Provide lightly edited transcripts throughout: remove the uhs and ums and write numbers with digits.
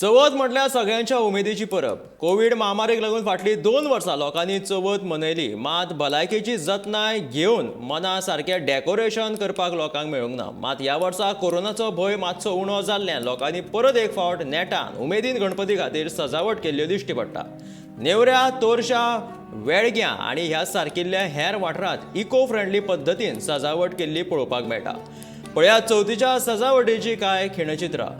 चवथ म्हटल्यार सगळ्यांच्या उमेदीची परब. कोवीड महामारीक लागून फाटलीं 2 वर्सां लोकांनी चवथ मनयली, मात भलायकेची जतनाय घेवन मना सारकें डेकोरेशन करपाक लोकांक मेळूंक ना. मात ह्या वर्सा कोरोनाचो भंय मातसो उणो जाल्ल्यान लोकांनी परत एक फावट नेटान उमेदीन गणपती खातीर सजावट केल्ल्यो दिश्टी पडटा. नेवऱ्या, तोरशा, वेळग्यां आनी ह्या सारकिल्ल्या हेर वाठारांत इको फ्रेंडली पद्दतीन सजावट केल्ली पळोवपाक मेळटा. पळयात चवथीच्या सजावटीची कांय खिणचित्रां.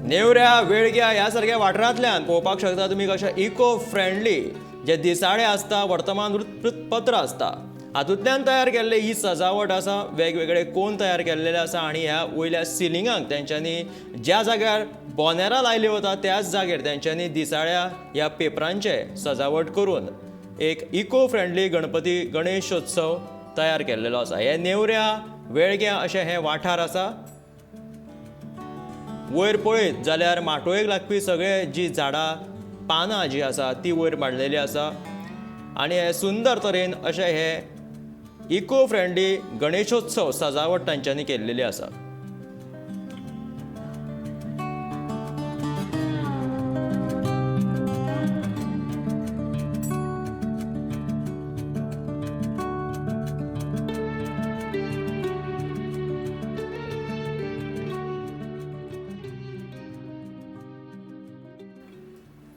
नेवऱ्या, वेळग्या ह्या सारक्या वाठारांतल्यान पळोवपाक शकता तुमी कशें इको फ्रेंडली जे दिसाळे आसता, वर्तमान वृत्तपत्र आसता, हातूंतल्यान तयार केल्ले ही सजावट आसा. वेगवेगळे कोन तयार केल्लेले आसा आनी ह्या वयल्या सिलिंगाक तेंच्यांनी ज्या जाग्यार बोनेरां लायली वता त्याच जाग्यार तेंच्यांनी दिसाळ्या ह्या पेपरांचे सजावट करून एक इको फ्रेंडली गणपती गणेशोत्सव तयार केल्लेलो आसा. हे नेवऱ्या, वेळग्या अशें हे वाठार आसा. वयर पळयत जाल्यार माटोळेक लागपी सगळे जी झाडां पानां जी आसा ती वयर मांडलेली आसा आनी हे सुंदर तरेन अशें हे इको फ्रेंडली गणेशोत्सव सजावट तांच्यांनी केल्लेली आसा.